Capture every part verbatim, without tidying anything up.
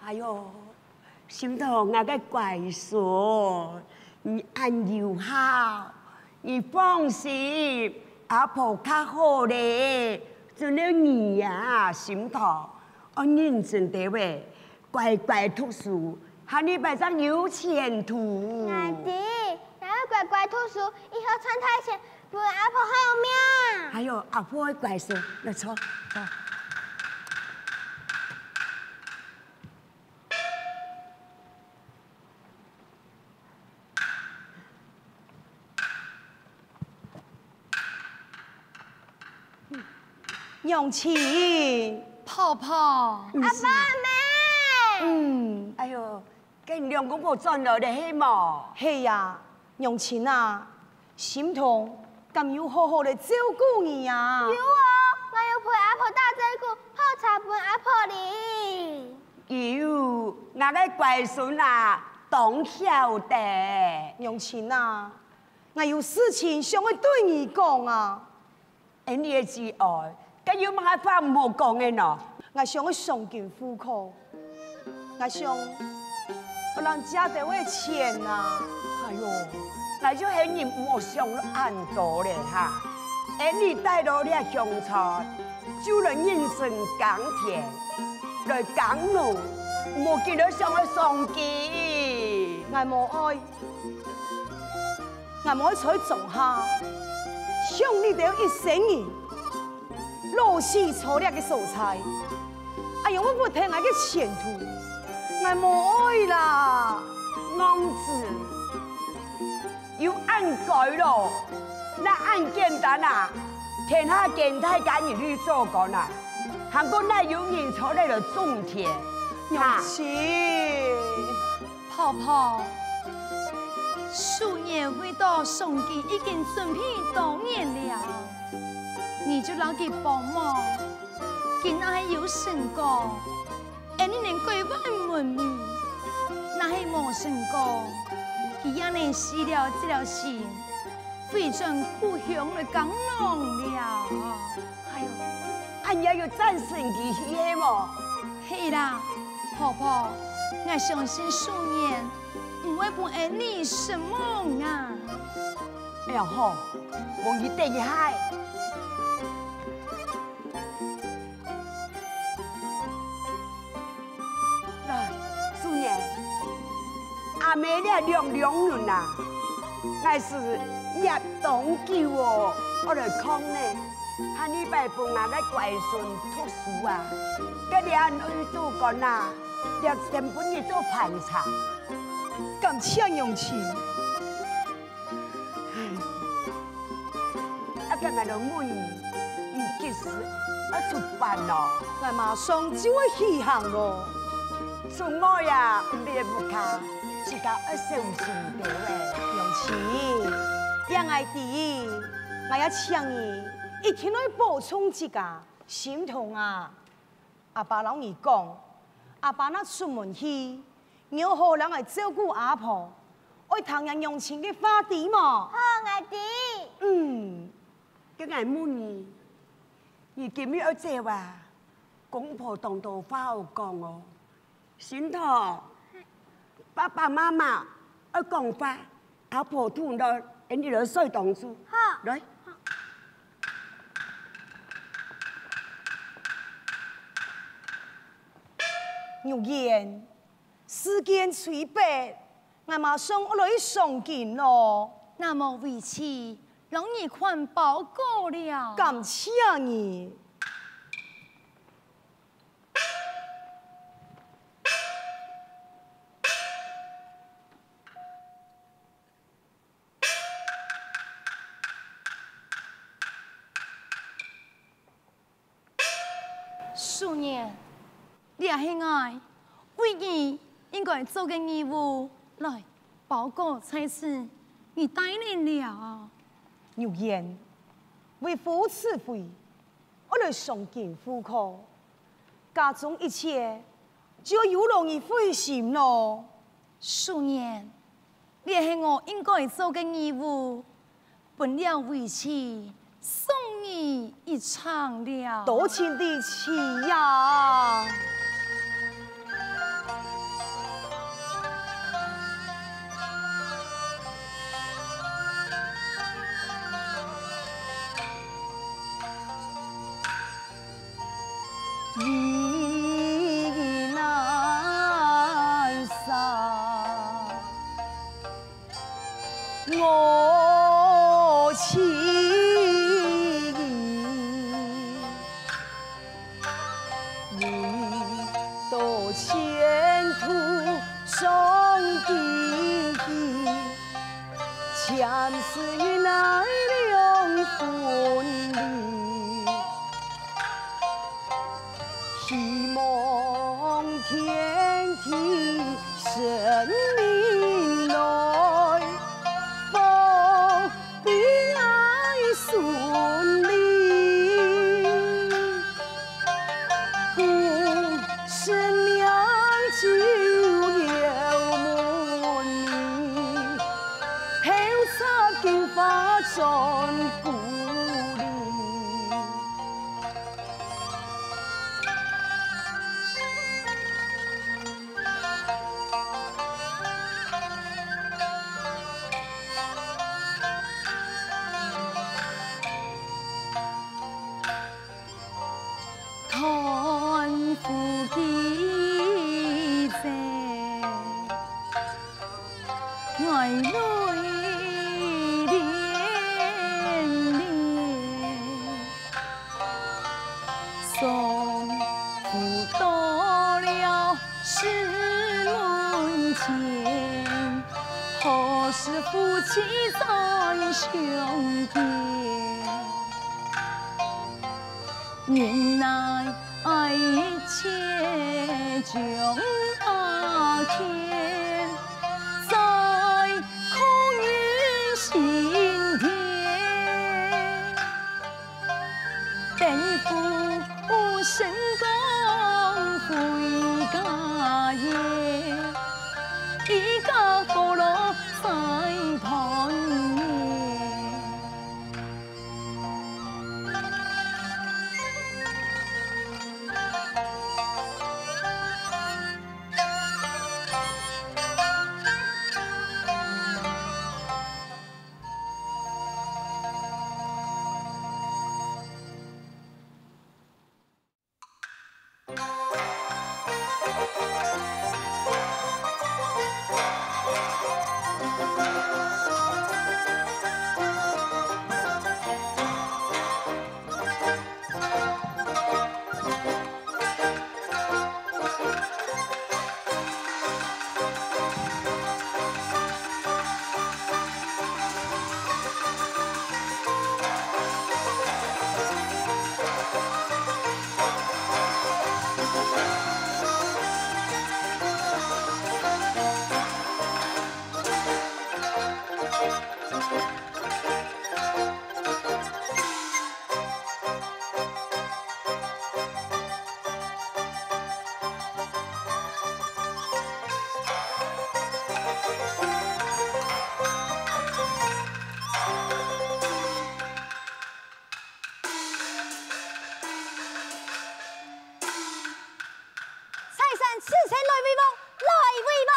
哎喲，心頭𠊎个乖孫，你恁有孝，你放心，阿婆較好咧。準到你啊，心頭，愛認真兜仔，乖乖讀書，下二擺正有前途。𠊎知，𠊎愛乖乖讀書，以後賺大錢，分阿婆好命。哎喲，阿婆个乖孫，來坐，坐。 娘親，婆婆。阿爸阿姆。嗯。哎喲，該你兩公婆轉來了係無？係啊，娘親啊，心頭敢有好好个照顧你啊？有哦，𠊎有陪阿婆打嘴鼓，泡茶分阿婆啉。有，𠊎个乖孫啊，當曉得。娘親啊，𠊎有事情想愛對你講啊。 恁樣个姊哀，該有麼个話毋好講个呢？𠊎想愛賞金赴課，𠊎想愛摎借兜仔錢啊。哎喲，𠊎就喊你毋好想恁多咧哈。恁樣帶到這鄉村，就來認真耕田，來耕農，毋好緊來想愛賞金。𠊎無愛。 𠊎無愛在莊下，像你兜一生人，老死在這个所在，恁樣會忒忒𠊎个前途，𠊎無愛啦。戇子，有恁該囉，哪恁簡單啊？天下間大家人去做官啊，還過哪有人在這來種田？娘親。 婆婆，秀年為著賞金已經準備多年了，你就摎佢幫忙。佢若係有成功，恁樣能改換門面；若係無成功，佢也能死了這條心，回轉故鄉來耕農了。哎喲，恁樣有贊成佢係無？係啦，婆婆，𠊎相信秀年 毋會分𠊎等失望啊！哎呀好，望你得一下。來，秀年，阿姆這兩兩銀啊，𠊎係捏當久哦，愛來囥呢。下二擺分𠊎个乖孫讀書啊，該這銀愛做官啊，這先分你做盤纏。 感謝娘親。啊，該𠊎來問你，你幾時愛出發咯？𠊎馬上就愛起行咯。出外啊，毋係屋下，自家愛小心兜仔。娘親，這𠊎知，𠊎也請你一定愛保重自家，心頭啊。 阿爸摎你講，阿爸若出門去，你愛好好摎𠊎照顧阿婆，愛聽𠊎娘親个話，知無？好，𠊎知。嗯，該𠊎問你，你今日愛走啊？公婆當多話好講哦。心頭，爸爸媽媽愛講話， 阿婆肚內，𠊎等來睡當晝。好。來。玉燕，時間催迫，𠊎馬上愛來去賞金咯。那麼為妻，摎你看包裹了。感謝你。 秀年，這這係𠊎為你應該做个義務。來，包裹在此，你帶領了。玉燕，為父此回，愛來賞金赴課，家中一切就由勞你費心囉。淑年， 這係𠊎應該做个義務，分了為妻，送你一程了。多情的妻呀！财神，此生来为王，来为王。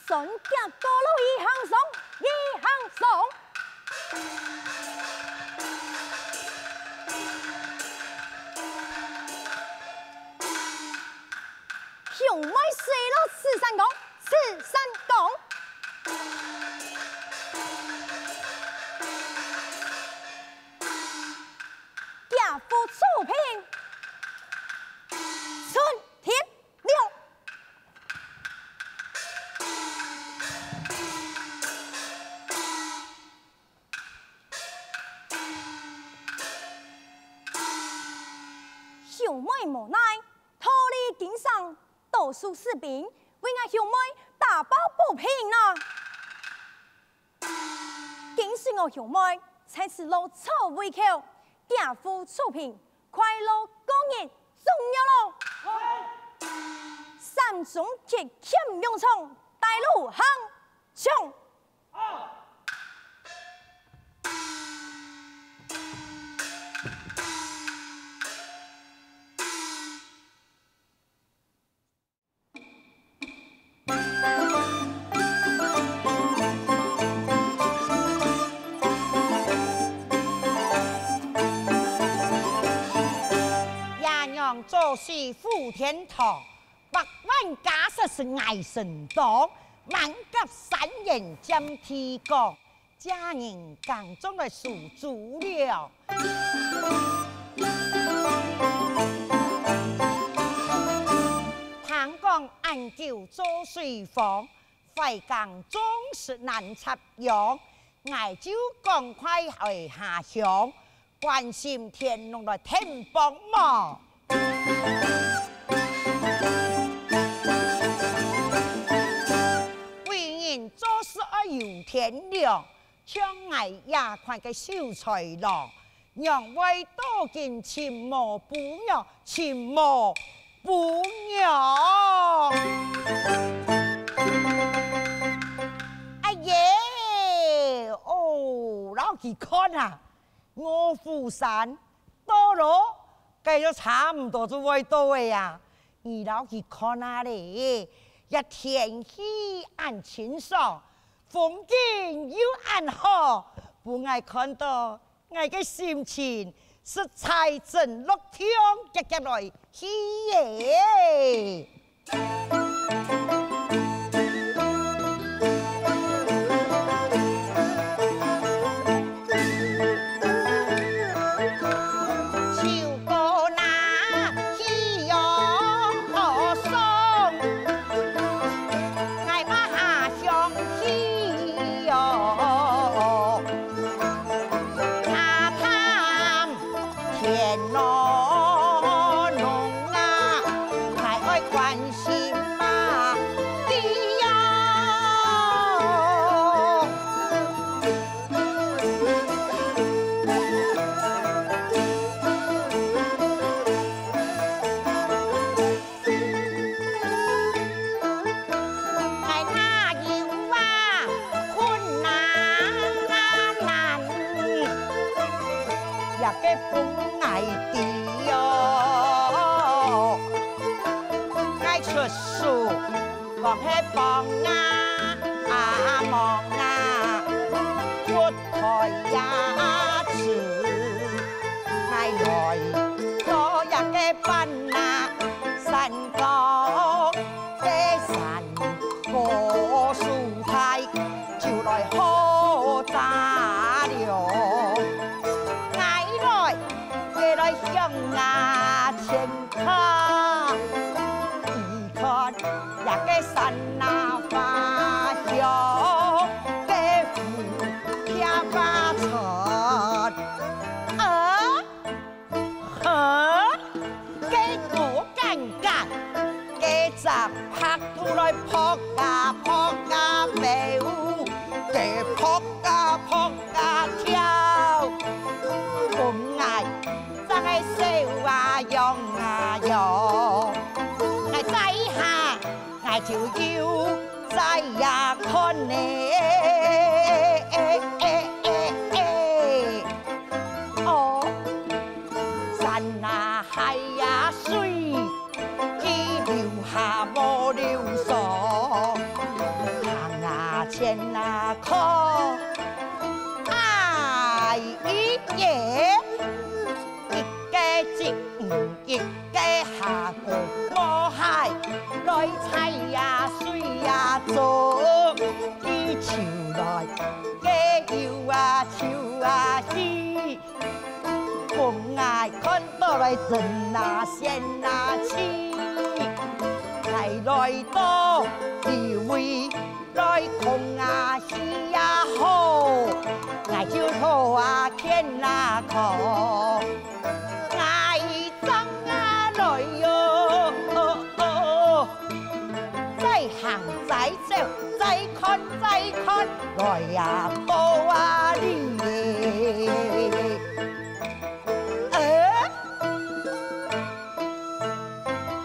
船家过路一行上，一行上。 兄妹水落此山江，此山江。家父楚平，春天亮。妹無奈，逃離京城，到處使兵，為𠊎兄妹打抱不平啊！今時𠊎兄妹在此落草為寇， 家富出貧，快樂過日，終了咯！山中極險勇壯，帶路行！衝！爺娘早死赴天堂，百萬家室係𠊎承當，萬甲山原佔地廣。 借人耕種來收租了。聽講恁久做水荒，懷耕種實難插秧，𠊎就趕快回下鄉，關心田農來添幫忙。 為人做事愛有天良，像𠊎這款个守財郎，仰會多見尋無餔娘，尋無餔娘？哎耶，哦，摎佢看啊！ 臥虎山到咯，該就差毋多就會到了啊！你摎佢看啊咧，這天氣恁清爽，風景又恁好，分𠊎看著，𠊎个心情實在真樂暢遽遽來去耶！ 田螺農啊，𠊎愛關心啊，佢喲。𠊎哪有啊，困難啊難。 這个分𠊎知喲。𠊎出手講係幫啊，啊忙啊，骨頭牙齒。𠊎來到這个半啊，山高个山高樹大， 就來好遮了。𠊎來，佢來向啊前看，你看這个山啊花香，个湖撇花草。啊！ 哈！該个簡簡，該隻白兔來撲啊撲啊飛舞，該撲啊撲啊跳，分𠊎正係笑啊樣啊樣。𠊎再一下，𠊎就有再也看呢。 哦，山啊海啊水，佢留下無留所，行啊前啊看，哎耶，一个接一个下个無害，來採啊水啊做，佢就來，佢游啊泅啊去。 分𠊎看到來真啊仙啊氣，𠊎來到地位來空啊喜啊好，𠊎就好啊健啊康。𠊎正啊哎呀，高啊哩耶！哎，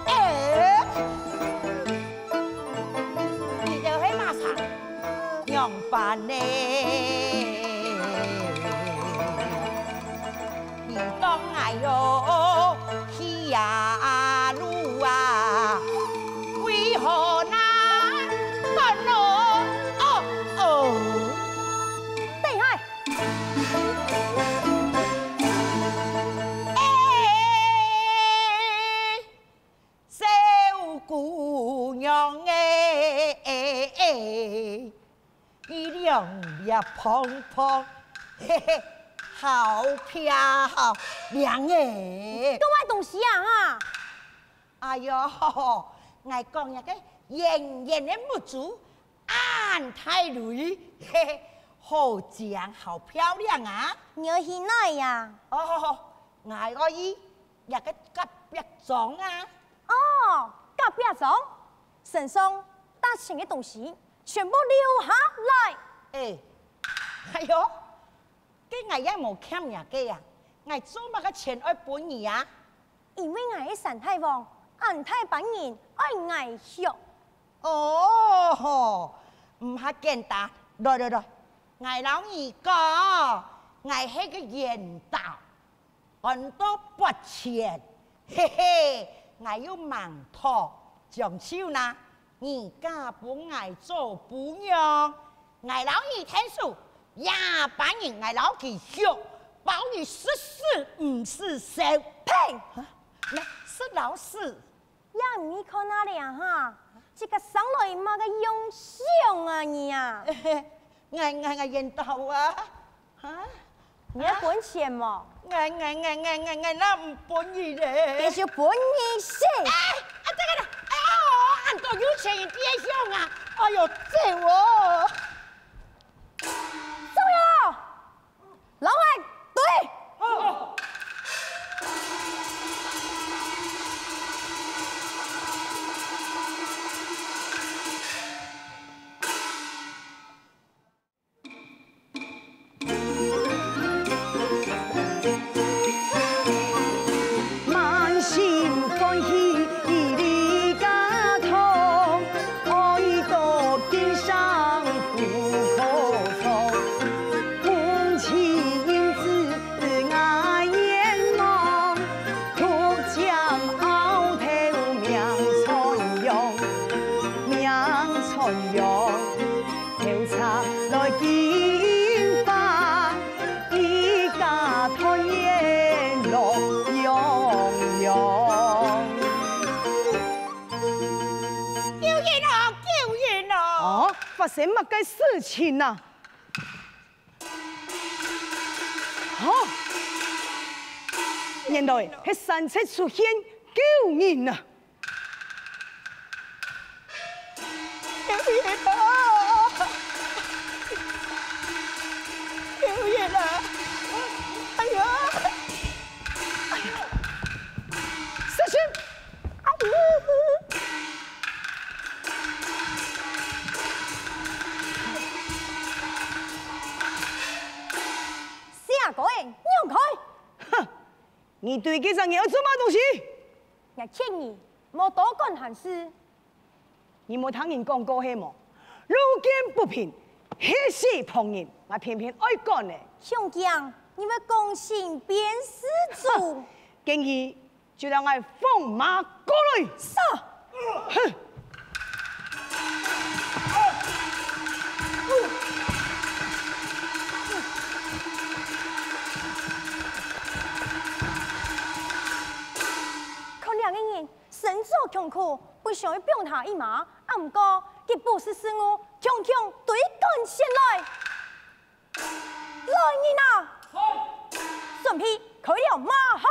哎，你兜係麼儕？仰般呢？ 你當𠊎喲，去呀路啊，為何那等哦？哦哦，等下！哎，小姑娘哎，哎哎。 佢兩粒胖胖，嘿嘿，好漂亮欸！講麼東西啊哈？哎喲，𠊎講這个圓圓个目珠，恁大蕊，嘿嘿，好靚好漂亮啊！你愛去哪呀？哦，𠊎愛去這个隔壁莊啊！哦，隔壁莊，身上值錢个東西 全部留下來！哎，哎喲，該𠊎也無欠若个啊，𠊎做麼个錢愛分你啊？因為𠊎係山大王，恁大班人愛𠊎畜。哦吼，毋怕簡單，來來來，𠊎摎你講，𠊎係个緣投。 安到八千，嘿嘿，𠊎有吂討，將就哪，你嫁分𠊎做餔娘，𠊎摎你𢯭手，這班人𠊎摎佢畜，包你食死毋使愁。呸！啊，咩，食摎死？ 也毋係看啊了哈，這个生來麼个樣相啊你啊！𠊎𠊎𠊎緣投啊！哈？你愛分錢無？𠊎𠊎𠊎𠊎𠊎𠊎哪毋分你咧？該就分你死！哎，啊這个啦，哎喲，恁多有錢人變相啊！哎喲，這哦！ 老漢，對！救人啊！救人啊！啊，發生麼个事情啊？ 哦，原來係山賊出現救人啊！救人啊！救人啊！哎呀！哎呀！小心！ 細阿哥仔，讓開！哼！你對該隻人愛做麼東西？𠊎勸你，莫多管閒事。你無聽人講過係無？路見不平，血洗旁人，𠊎偏偏愛管呢。雄強，你會講性變事主。建議 就讓𠊎放馬過來！殺！哼！看這个人，身著窮苦，本想愛放他一馬，啊毋過，佢不識時務，強強追趕前來。 來人啊！準備開了馬喊！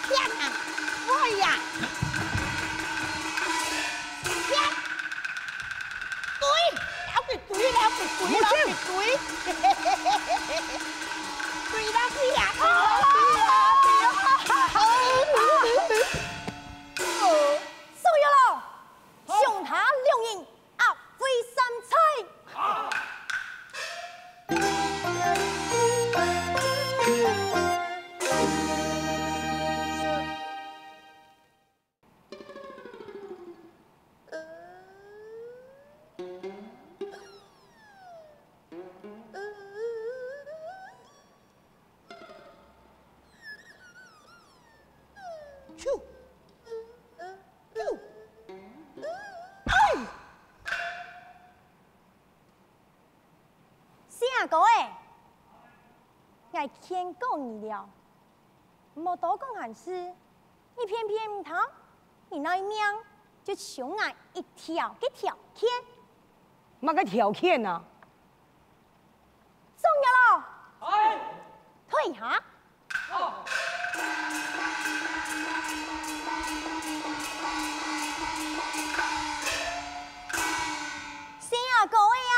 天啊！哎呀！對啦，對啦，對啦，對啦。宋玉郎，將他兩人押回三柴。 細阿哥仔，𠊎勸過你了，毋好多講閒事，你偏偏毋聽，你這命就像𠊎一條个條件。麼个條件啊？ 宋玉郎！在！退下！細阿哥仔啊！